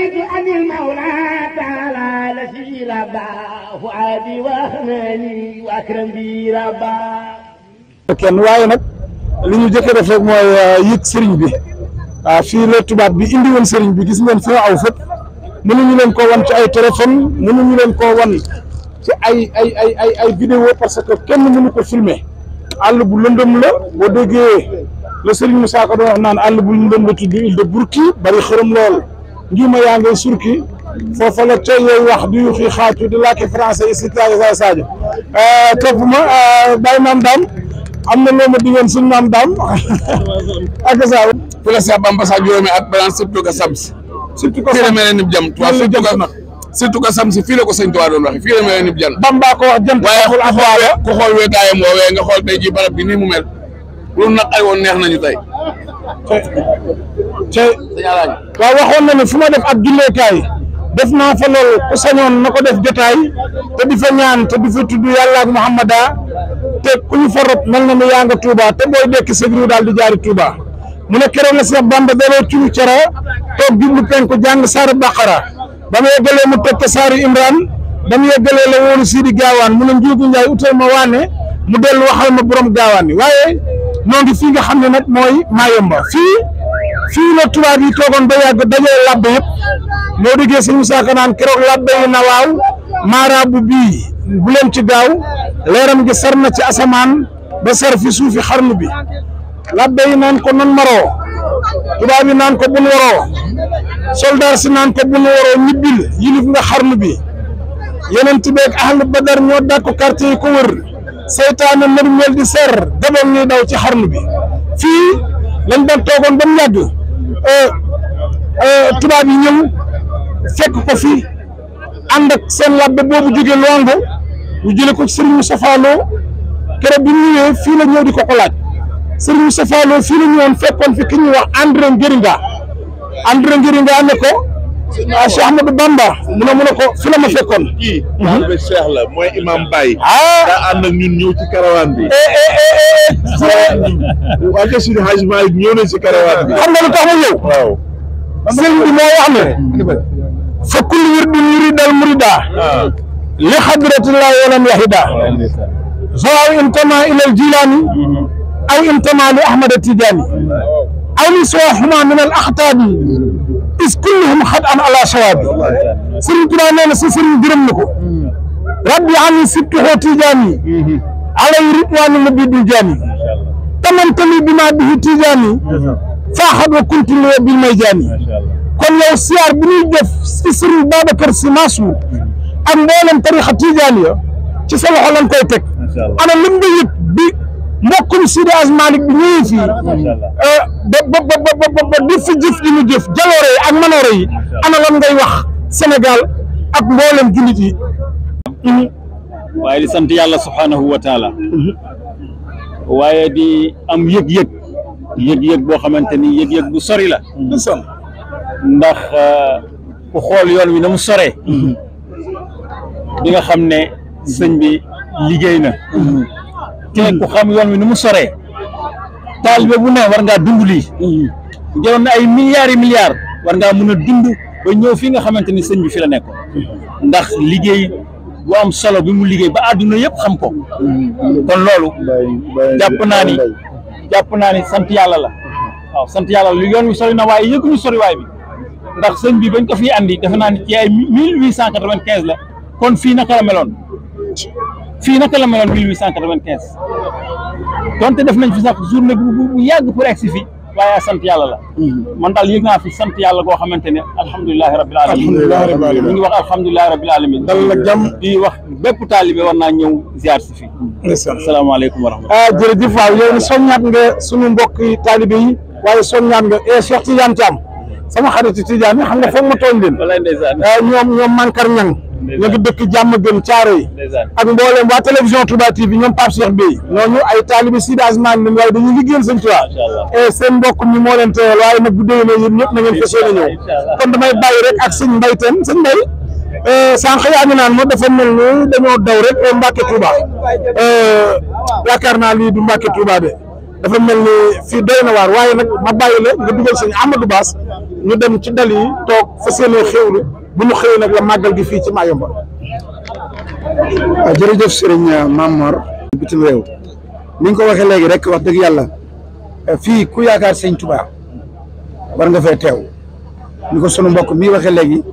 رضيت عن المولى تعالى الذي ربى فؤادي وأحناني وأكرم بي ربا. kenn waaye nag li ñu jëkk def rek mooy yëg sëriñ bi waaw fii la tubaab bi indi woon sëriñ bi gis ngeen fi aw fépp mënuñu leen koo wan ci ay téléphone mënuñu leen koo wan ci ay vidéo parce que kenn mënu ko filmer àll bu lëndëm la boo déggee la sëriñ Moussa Ka doon wax naan àll bu lëndëm la tudd île de Bourki bari xërëm lool ngiima yaa ngay surki foofa la tey yooyu wax di yuxi xaatu di làkki français ici Sadio topp ma bàyyi maam daam am na loo ma digoon suñu maam daam ak sa fu la Cheikh Bamba sa juróomi at balan surtout que sams surtout que fii la mel ni jam surtout que sams fii la ko sëñ Tuubaa doon waxe fii la mel ni jan Bamba ko wax jant waaye ku xool wéetaayam woowee nga xool tey ji barab bi nii mu mel lu naqari woon neex nañu tey waaw waxoon na ne fu ma def ab julleekaay def naa fa loolu ku sañoon na ko def jotaay te di fa ñaan te di fa tudd yàlla ak Muhammada te ku ñu fa rob mel na ni yaa nga Touba te booy dekk sëgru daal di jaari Touba mu ne keroog la Cheikh Bamba daloo curu cere toog jublu penku jàng saaru Baqara ba mu yeggalee mu teg saaru Imran ba mu yeggalee la wóolu Sidi Gaawaan mu ne Njuugu Njaay utal ma waane mu dellu waxal ma borom gaawaan yi waaye noo ngi fii nga xam ne nag mooy Mayumba fii la tubaab yi toogoon ba yàgg dajee labbe yëpp moo diggee sëñ Moussa Ka naan keroog labbe yi na waaw maaraabu bii bu leen ci gaaw leeram gi sar na ci asamaan ba sar fi suufi xarnu bi labbe yi naan ko non maroo tubaab yi naan ko bun waroo soldat si naan ko bun waroo ñibbil yilif nga xarnu bi yeneen tibeeg ahlu badar ñoo dàkku quartier yi ko wër seytaane mel di ser gaboon ñuy daw ci xarnu bi fii lañ doon toogoon ba mu yàgg tubaab yi ñëw fekk ko fi ànd ak seen labbe boobu jóge Luango ñu jële ko ci Serigne Moustapha Lo keroog bi ñu ñëwee fii la ñëw di ko laaj Serigne Moustapha Lo fii la ñëwoon fekkoon fi ki ñuy wax André Ngiringa ne ko Cheikh Ahmadou Bamba mu ne ko fi la ma fekkoon. taalibe Cheikh la mooy Imam Baye. daa ànd ak ñun ñëw ci karawaan bi. waa kër Sidi Hadj Malick ñëw nañ ci karawaan bi. xam nga lu tax ma ñëw. waaw sëriñ bi moo wax ne. fa kullu wirdin yuridal murida. li hadratillahi walam yahida. aw intama ilal jilani. aw intama li Ahmad Tidiane. aw li siwahuma min al axtaabi. is kulluhum xat an ala sawabi sëriñ Tuubaa nee na si sëriñ gërëm na ko rabbi ani sibtuhu tijaani alay ridwaani la bidul jaani tamantali bi ma bihi tijaani faaxat wa kuntu li bil may jaani kon yow siyaar bi ñuy def si sëriñ Babacar Si Mansour ak mboolem tarixa tijaani ya ci sa loxo lañ koy teg ana lim nga yëg bi mbokkum Sidi Hadj Malick bi ñëwee fii ba di fi jëf di ñu jëf jaloore yi ak manoore yi ana lan ngay wax Sénégal ak mboolem jullit yi. waaye di sant yàlla subhanahu wa taala waaye di am yëg-yëg boo xamante ni yëg-yëg bu sori la. ndax ku xool yoon wi na mu soree di nga xam ne sëñ bi liggéey na. te ku xam yoon wi ni mu soree taalibe bu ne war ngaa dund lii jëloon na ay milliards war ngaa mën a dund ba ñëw fii nga xamante ni sëñ bi fi la nekk ndax liggéey bu am solo bi mu liggéey ba àdduna yëpp xam ko kon loolu jàpp naa ni sant yàlla la waaw sant yàlla la yoon wi sori na waaye yëguñu sori waay bi ndax sëñ bi bañ ko fii andi defe naa ni ci ay 1895 la kon fii naka la meloon 1895 donte def nañ fi sax journée bu yàgg pour egsi fi waaye sant yàlla la man daal yëg naa fi sant yàlla goo xamante ne alhamdulilahi rabbil alamin ñu ngi wax alhamdulilahi rabbil alamin dal la jàmm di wax bépp taalibe war naa ñëw ziar si fi asalaamaaleykum wa rahmatulah jërëjëf waaw yow ni soññaat nga suñu mbokk taalibe yi waaye soññaat nga Cheikh Tidiane Thiam sama xarit Tidiane xam nga foog ma tooñ leen ñoom Mankar Ñang ñu ngi dëkk jàmm gën caaro yi ak mboolem waa télévision Touba TV ñoom Pape Cheikh Bey ñooñu ay taalibi Sidi Hadj Malick lañ waaye dañuy liggéeyal sëñ Touba et seen mbokk mi moo leen teewal waaye nag bu déwénee yéen ñëpp na ngeen fas yéene ñëw kon damay bàyyi rek ak sëñ Mbaye Tène sëñ Mbaye sànq yaa ngi naan ma dafa mel ni dañoo daw rek Mbacke Touba yaakaar naa lii du Mbacke Touba de dafa mel ni fii doy na waar waaye nag ma bàyyi la nga dugal sëñ Amadou Bass ñu dem ci dal yi toog fas yéene xéwlu bu ñu xëyee nag la màggal gi fii ci Mayumba. waaw jërëjëf Serigne Mamor bitim réew ni nga ko waxee léegi rek wax dëgg yàlla fii ku yaakaar Sëñ Tuubaa war nga fay teew ni ko sunu mbokk mii waxee léegi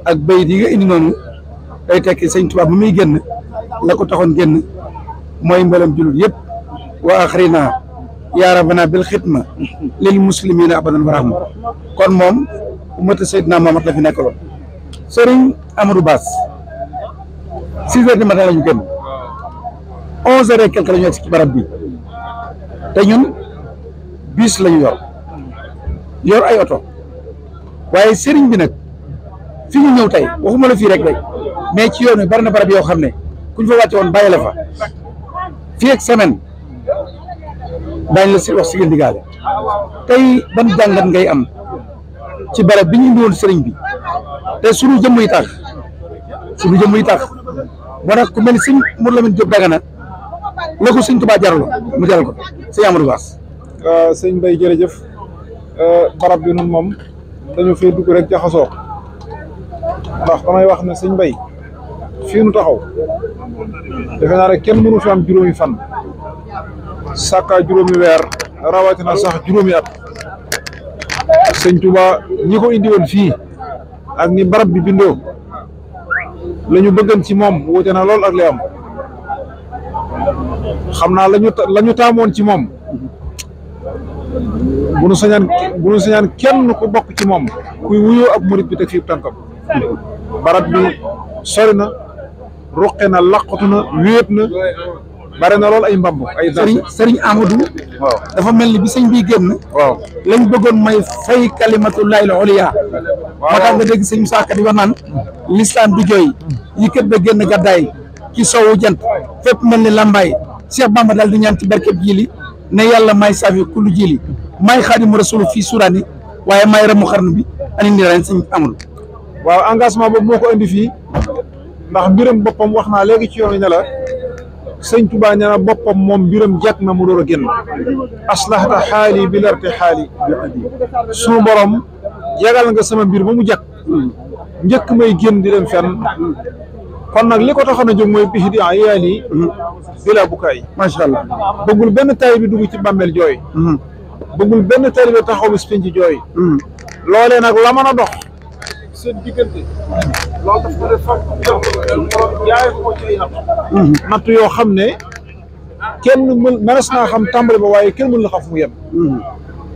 ak bayit yi nga indi noonu day tekki Sëñ Tuubaa bu muy génn la ko taxoon génn mooy mboolem jullit yëpp wa axrina yaa rabbana bil xidma lil muslimina abadan wa rahma kon moom ummata Seydina Muhammad la fi nekkaloon. Serigne Amadou Bass 6 heures du matin la ñu génn 11 heures et quelque la ñu egg ci barab bi te ñun bus la ñu yor ay oto waaye Serigne bi nag fi ñu ñëw tey waxuma la fii rek day mais ci yoon wi bari na barab yoo xam ne ku ñu fa wàcce woon bàyyi la fa fii ak semaine daañu la si wax si ngeen digaale tey ban jàngat ngay am ci barab bi ñu indiwoon Serigne bi te suñu jëmm yi tax ba nag ku mel ni sëñ Modou Lamine Diop Dagana la ko Sëñ Tuubaa jaraloon mu jaral ko sëñ Amadou Bass. sëñ Mbaye jërëjëf barab bi nun moom dañu fay dugg rek jaxasoo ndax damay wax ne sëñ Mbaye fii nu taxaw defe naa rek kenn mënu fi am juróomi fan sàkka juróomi weer rawatina sax juróomi at Sëñ Tuubaa ñi ko indi woon fii ak ni barab bi bindoo la ñu bëggan ci moom wuute na lool ak li am xam naa la ñu taamoon ci moom bu nu sañaan kenn ku bokk ci moom kuy wuyoo ab murit bi teg fii tànkam barab bi sori na ruqe na laqatu na wéet na bare na lool ay mbamb ay Serigne Amadou waaw dafa mel ni bi sëñ bi génn waaw lañ bëggoon may fay kalimatullahi al-ulya moo tax nga dégg sëñ Musaa Ka di wax naan l'islam bi jooy yi kët ba génn gàddaay ci sowu jant fépp mel ni lambaay Cheikh Bamba daal di ñaan ci barkeb jili ne yàlla may safi kullu jili may xaadimu rasul fii surani waaye may ramu xarnu bi ani ni ren sëñ Amadou waaw engagement boobu moo ko indi fii ndax mbiram boppam wax naa léegi ci yoon ne la Sëñ Tuubaa nee na boppam moom mbiram jekk na mu door a génn aslahta xaali bi larte xaali sunu borom jegal nga sama mbir ba mu jekk njëkk may génn di dem fenn kon nag li ko taxoon a jóg mooy bixi di ayaali bila bukaay macha allah bëggul benn tay bi dugg ci bàmmeel jooy bëggul benn tay bi taxaw bis penc jooy loolee nag la mën a dox seen diggante loolu daf ko def jaay ko ci ay natt yoo xam ne kenn mën mënees naa xam tàmbali ba waaye kenn mën la xam fu mu yem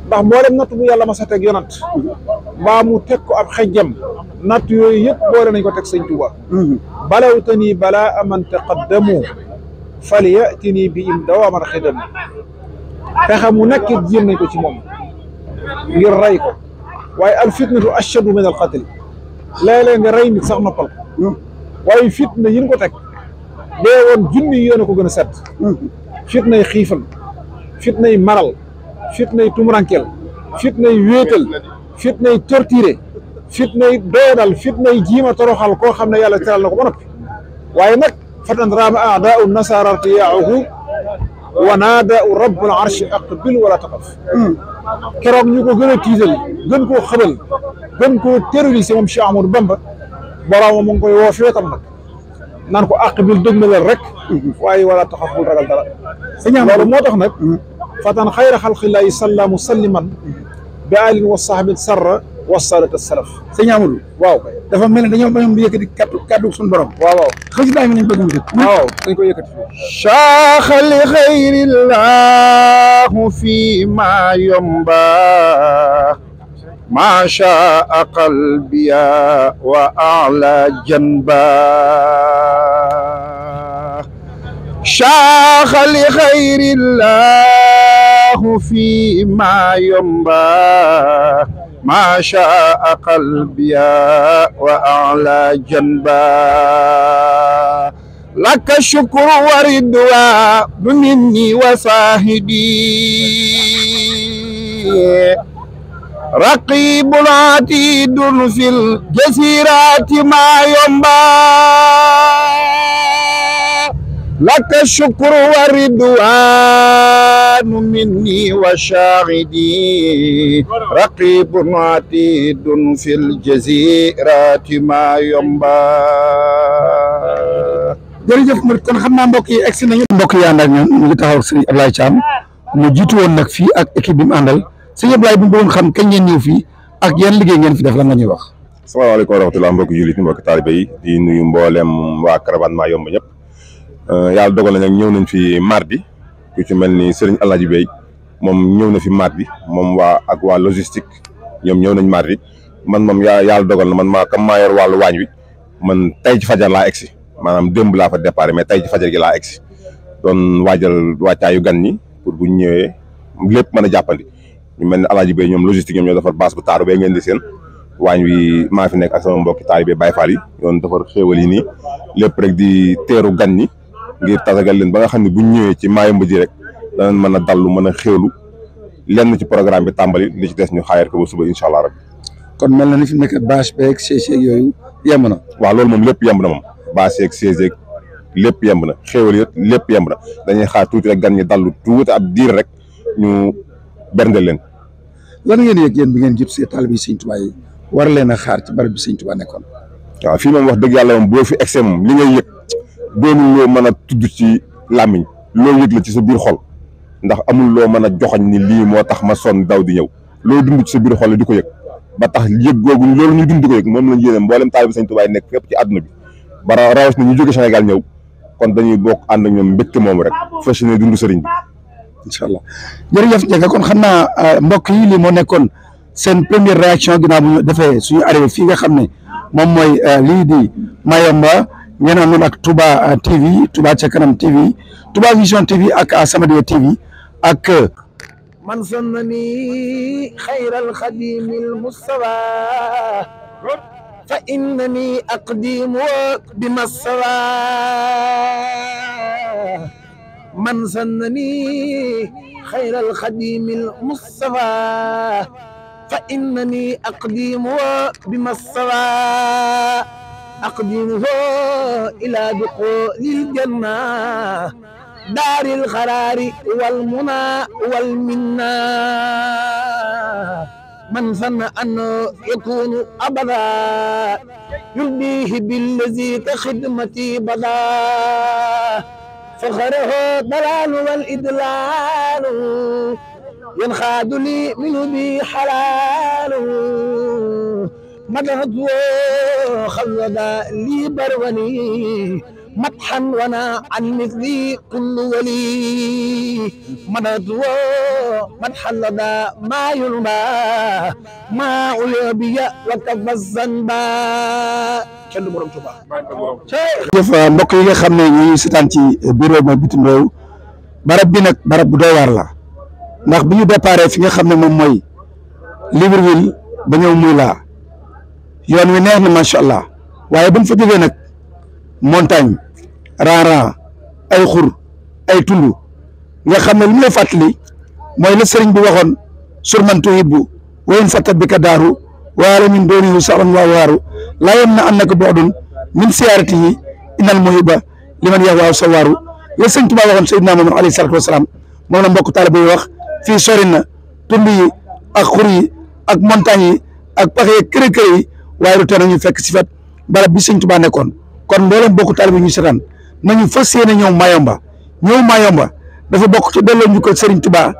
ndax mboolem natt bu yàlla ma sa teg yonant mbaa mu teg ko ab xejjam natt yooyu yëpp boole nañ ko teg Sëñ Tuubaa balawtani balaa aman taqaddamu fal yatini bi im dawaaman xidam pexe mu nekk jéem nañ ko ci moom ngir rey ko waaye al fitnatu ashaddu min al qatl léeg-léeg nga rey nit sax noppal ko waaye fitna yi ñu ko teg dee woon junni yoon a ko gën a set fitnay xiifal fitnay maral fitnay tumurankel fitnay wéetal fitnay torturé fitnay doodal fitnay jiima toroxal koo xam ne yàlla teral na ko ba noppi waaye nag fatan raama aadaau nasara irtiyaahu wa naadaau rabbul arshi aqbil wala taqaf keroog ñu ko gën a tiital gën koo xëbal gën koo terrorisé moom Cheikh Ahmadou Bamba boroomam mu ngi koy woo fi wetam nag naan ko aqbil dëgmalal rek waaye wala taxaf bul ragal dara loolu moo tax nag fatan xayra xalqillaahi salla musalliman bi alin wa sahbin sarra wa salat salaf sëñ Amadou waaw dafa mel ne dañoo bañoon bu yëkkati kaddu suñu borom waaw xëy na nañ bëgg mu dëkk waaw dañ koy yëkkati shaaxa li xayrillahu fi ma yomba ma shaa qalbiya wa ala janba shaaxa li xayrillahu fi ma yomba ما شاء قلبي وأعلى جنبا لك الشكر ورضوان مني وصاحبي رقيب عتيد في الجزيرات ما ينبا لك الشكر والرضوان مني وشاهدي رقيب عتيد في الجزيرة ما ينبى jërëjëf Murid kon xam naa mbokk yi egsi nañu mbokk yi ànd ak ñun ñu ngi taxaw ak sëñ Ablaye Thiam mu jiitu woon nag fii ak équipe bi mu àndal sëñ Ablaye bu ñu bëggoon xam kañ ngeen ñëw fii ak yan liggéey ngeen fi def lan nga ñuy wax. salaamaaleykum wa rahmatulah mbokki jullit mbokki taalibe yi di nuyu mboolem waa caravane maa yomb ñëpp yàlla dogal na nag ñëw nañ fi mardi ku ci mel ni Serigne Alaaji Bey moom ñëw na fi mardi moom ak waa logistique ñoom ñëw nañ mardi man moom yàlla dogal na man maa yor wàllu waañ wi man tey ci fajar laa egsi maanaam démb laa fa départ mais tey ci fajar gi laa egsi doon waajal wàccaayu gan ñi pour bu ñu ñëwee lépp mën a jàppandi ñu mel ni Alaaji Bey ñoom logistique ñoom ñoo defar bâche bu taaru bee ngeen di seen waañ wi maa fi nekk ak sama mbokki taalibe Baay Faal yi yoon defar xéewal yi nii lépp rek di teeru gan ñi ngir tasagal leen ba nga xam ne bu ñu ñëwee ci Mayumba ji rek danañ mën a dallu mën a xéewlu lenn ci programme bi tàmbali li ci des ñu xaayar ko ba suba incha allah rabbi. kon mel na ni fi mu nekk bâche beeg chaise yooyu yemb na. waaw loolu moom lépp yemb na moom bâche yeeg chaise yeeg lépp yemb na xéewal yi lépp yemb na dañuy xaar tuuti rek gan ñi dallu tuuti ab diir rek ñu berndeel leen. lan ngeen yëg yéen bi ngeen jub see taalibe Sëñ Tuubaa yi war leen a xaar ci barab bi Sëñ Tuubaa nekkoon. waaw fii moom wax dëgg yàlla moom boo fi egsee moom li ngay yëg doonul loo mën a tudd ci làmmiñ loo yëg la ci sa biir xol ndax amul loo mën a joxoñ ni lii moo tax ma sonn daw di ñëw loo dund ci sa biir xol di ko yëg ba tax yëg googu loolu ñuy dund di ko yëg moom lañ yéene mboolem taalibe Sëñ Tuubaa yi nekk fépp ci àdduna bi ba rawas na ñu jóge Sénégal ñëw kon dañuy bokk ànd ak ñoom mbégte moom rek fas yéene dund sëriñ bi incha allah jërëjëf Ndiaga kon xam naa mbokk yi lii moo nekkoon seen première réaction ginnaaw bu ñu defee suñu arrivé fii nga xam ne moom mooy lii di Mayumba ngeen àndoon ak Touba TV Touba ca kanam TV Touba Vision TV ak As-Samadiyya TV ak من سنني خير الخديم المصطفى فإنني أقدم بما الصوى من سنني خير الخديم المصطفى فإنني أقدم بما الصوى أقدمه إلى دخول الجنة دار القرار والمنى والمنى من ظن أنه يكون أبدا يرضيه بالذي كخدمتي بدا فخره ضلال والإدلال ينخاد لي منه بي حلال مدهته خلدا لي بروني مدحا وانا عن مثلي كل ولي مدهته مدحا لدى ما يلبى ما عيوبي وكف الزنبى kenn du borom Tuuba jëf mbokk yi nga xam ne ñu ngi seetaan ci biir réew mi bitim réew barab bi nag barab bu doy waar la ndax bi ñu déparé fi nga xam ne moom mooy Libreville ba ñëw muy laa yoon wi neex na macha allah waaye buñ fa jógee nag montagne ran ay xur ay tund nga xam ne li ñu la fàttali mooy la sëriñ bi waxoon surman tuhibbu wa in fatat bika daaru waala min doonihu saban waa waaru laa yem na annaka boodun min siyaaratihi innal muhibba liman yahwaa sa waaru la sëñ Tuubaa waxoon Seydina Muhammad alayhi salaatu wasalaam moom la mbokk taalibe yi wax fii sori na tund yi ak xur yi ak montagne yi ak pax yi kër yi waaye du tee nañu fekk si fet barab bi sëñ Tuubaa nekkoon kon mboolem mbokk taalibe yi ñu seetaan nañu fas yéene ñëw Mayumba dafa bokk ci delloo ñu ko Sëriñ Tuubaa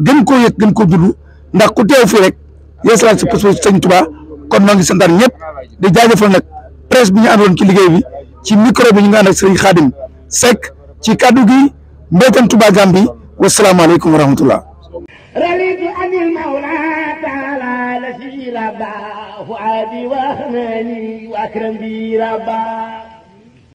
gën koo yëg gën koo juddu ndax ku teew fii rek yeesalaat si pos Sëriñ Tuubaa kon noo ngi santaan ñëpp di jaajëfal nag presse bi ñu àndoon ci liggéey bi ci micro bi ñu ngi ànd ak Sëriñ Xaadim Seck ci kaddu gi mbéytam Touba Gambi wasalaamaaleykum wa rahmatullah رليت عن المولى تعالى لسي ربا فؤادي وهماني واكرم بي ربا